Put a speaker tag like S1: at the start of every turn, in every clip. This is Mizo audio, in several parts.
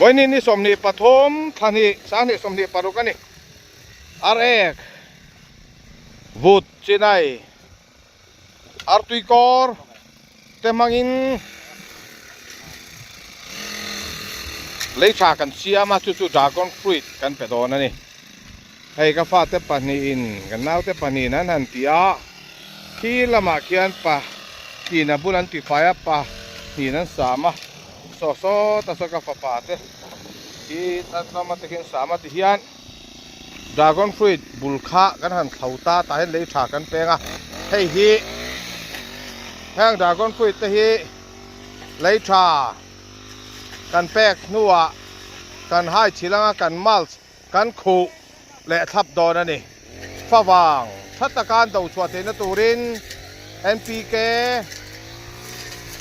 S1: Vawiin ni 23 thla hnih 2026 a ni. Ar ek vut chinai artui kawr te hmangin lei tha kan siam a chu chu dragon fruit kan pe dawn a ni. Hei ka fate pahnihin kan naute pahnihin an han ti a, khi lamah khian pa hnin a bul an ti fai a, pa hnin an sam a, saw sawt a saw ka fapa te khi lama te khian sam a ti hian dragon fruit bul kha kan han thlo ta tah hian lei tha kan peng a, hei hi heng dragon fruit te hi lei tha kan pek hnuah kan hai chhil anga kan mulch Kan khuh leh thlap dawn a ni. Favang tha taka an do chhuah theihna turin NPK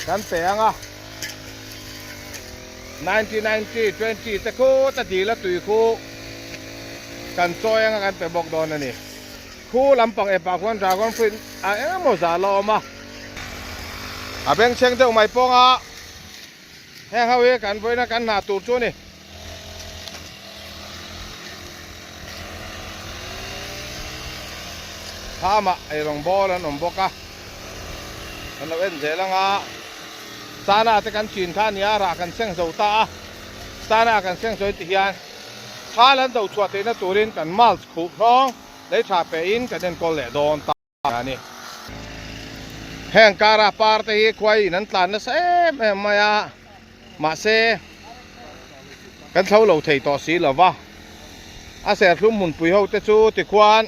S1: kan pe ang a. 1990, 20 te khu ta dil a tui khu kan chawi anga kan pe bawk dawn a ni. Khu lampang epah khuan dragon fruit a eng emaw zah la awm a. A bengchheng deuh mai pawng a. Heng ho hi kan vawiina kan hna tur chu a ni. Thlamah eirawng bawl an awm bawk a, kan lo en zel ang a, Sana te kan chin kha a nia, rah kan seng zo ta a, Sana kan seng zo ti hian thal an do chhuah theihna turin kan mulch khuh hnawng lei tha pe in kan enkawl leh dawn ta. A ni. Heng kara par te hi khuai in an tlan nasa em em mai a, mahse kan thlo lo thei tawh si lo va, a serthlum hmunpui ho te chu tikhuan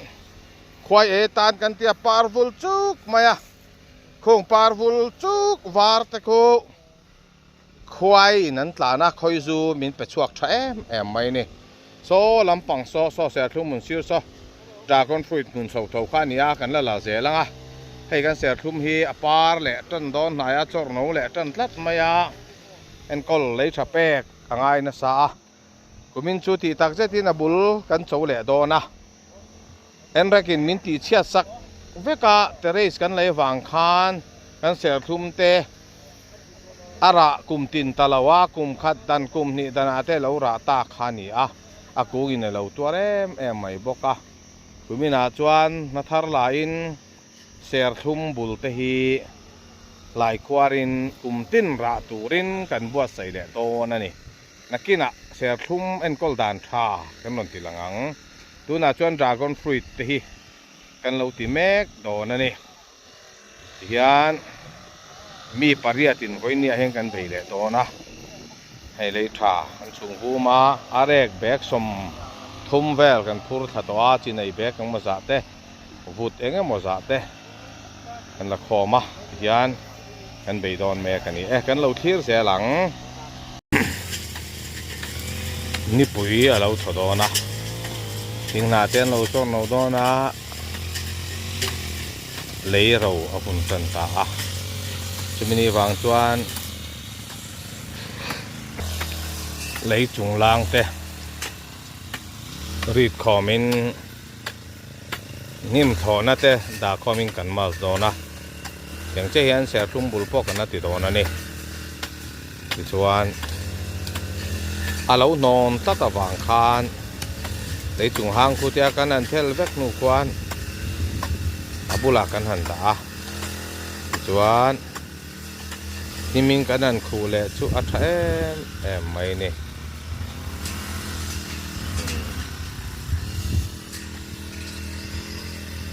S1: khuai e tan kan tia par vul chuk mai a, khung par vul chuk var te khu Khuai in an tlan a, khawi zu min pe chhuak tha em em mai ni. Saw lampang saw, saw serthlum hmun sir saw, dragon fruit hmun chho tho kha a ni a, kan la la zel ang a. Hei kan serthlum hi a par leh tan dawn hnai a, chawrh no leh tan tlat mai a, enkawl lei tha pek a ngai nasa a. Kumin chu tih tak zetin a bul kan cho leh dawn a. Enrekin min tih chhiat sak vek a, terrace kan lei vang khan kan serthlum te A rah kum tin ta lo a, kum khat dan kum hnih danah te lo rah ta kha a ni a, a kungin a lo tuar em em mai bawk a. Kuminah chuan hna thar laiin serthlum bul te hi laikhuarin kum tin rah turin kan buatsaih leh dawn a ni. Nakinah serthlum enkawl dan tha kan rawn ti lang ang. Tunah chuan dragon fruit te hi kan lo ti mek dawn a ni. Tihian mi pariatin vawinia hian kan bei leh dawn a, hei lei tha an chhung vum a, a rek bag 30 vel kan phur thla tawh a, chinei bag engemaw zah te, vut engemaw zah te kan la khawm a, tihian kan bei dawn mek a ni e, kan lo thlir zel ang. Nipui a lo thaw dawn a, thinghnah te an lo chawrh no dawn a. Lei ro a hun tan ta a, chumi ni vang chuan lei chung lang te rit khawmin hnim thlawhna te dah khawmin kan mask dawn a, tiang chiah hian serthlum bul pawh kan la ti dawn a ni. Tichuan a lo hnawn tlat avang khan lei chung hang khu te a kan han thel vek hnu khuan a bulah kan han dah a, tichuan hnimin kan han khuh leh chu a tha em em mai a ni.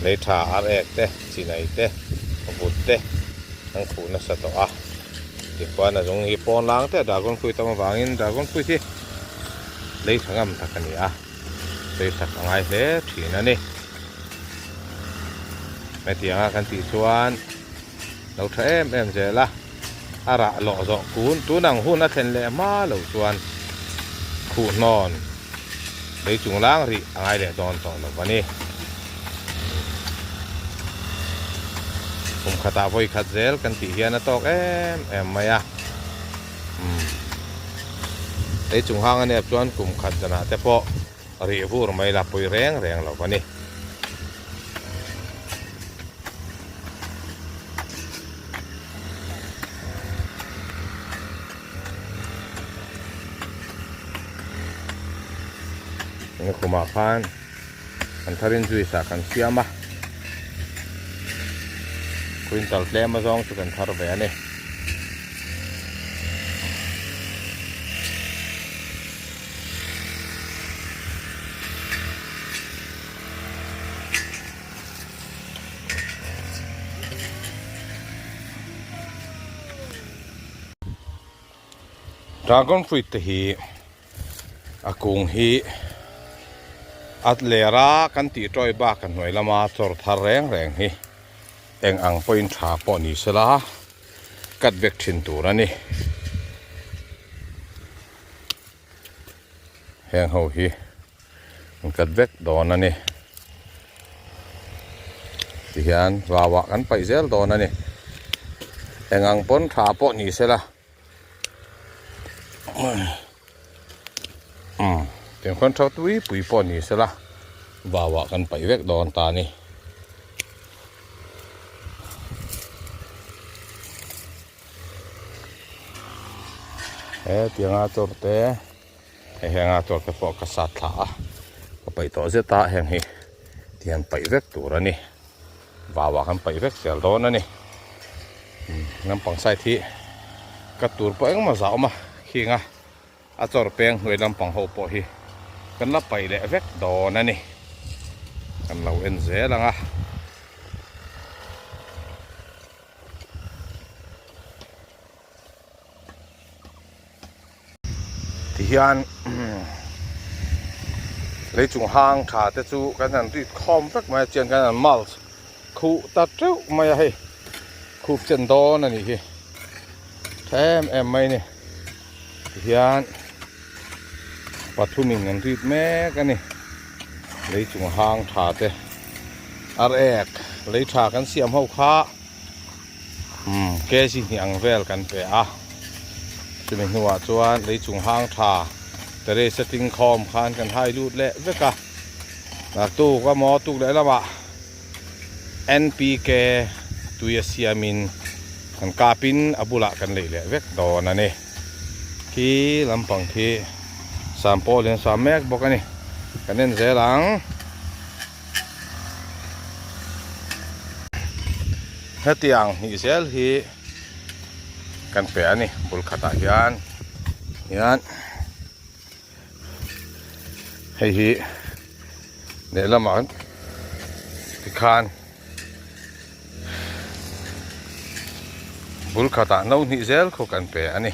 S1: Lei tha ar ek te, chinai te, vut te an khuh nasa tawh a. Tichuan a zung hi pawn lang te dragon fruit awm avangin dragon fruit hi lei tha ngam tak a ni a, lei sak a ngai hle thin a ni. Hetianga kan tih chuan lo tha em em zel a, a rah lawh zawh kun tun ang hun a thlen leh hma lo chuan khuhhnawn lei chung lang rih a ngai leh dawn tawh lo a ni. Kum khatah vawi khat zel kan tih hian a tawk em em mai a, umm lei chung hang a nep chuan kum khat zanah te pawh rih vur mai la pui reng reng lo a ni. Nikumah khan kan tharin juice ah kan siam a, quintal tlem azawng chu kan thar ve a ni. Dragon fruit te hi a kung hi a ler a kan tih tawi bak a hnuai lama chawr thar reng reng hi eng ang pawhin tha pawh ni sela cut vek thin tur a ni. Heng ho hi an cut vek dawn a ni. Tihian vauah kan paih zel dawn a ni. Eng ang pawn tha pawh ni sela. Umm tiang khawn tha tui pui pawh ni sela vauah kan paih vek dawn ta a ni. He tianga chawr te hei henga chawr te pawh ka sat thla a ka paih tawh zet a heng hi tiang paih vek tur a ni vauah kan paih vek zel dawn a ni lampang side hi ka tur pawh engemaw zah awm a khing a a chawr peng hnuai lampang ho pawh hi kan la paih leh vek dawn a ni kan lo en zel ang a. Tihian leichung hang tha te chu kan han rit khawm vek mai a chian kan han mulch khuh ta teuh mai a hei khup chen dawn a nih hi tha em em mai a ni tihian pathumin an rit mek a ni leichung hang tha te ar ek lei tha kan siam ho kha. Umm kg hnih ang vel kan pe a chumi hnuah chuan leichung hang tha terrace a ting khawm khan kan hai lut leh vek a naktuk emaw tuk leh lamah NPK tui a siamin kan kapin a bulah kan lei leh vek dawn a ni khi lampang khi sam pawh lian sam mek bawk a ni kan en zel ang. Hetiang hnih zel hi kan pe a ni bul khatah hian hian hei hi lehlamah tikhan bul khatah no hnih zel khaw kan pe a ni.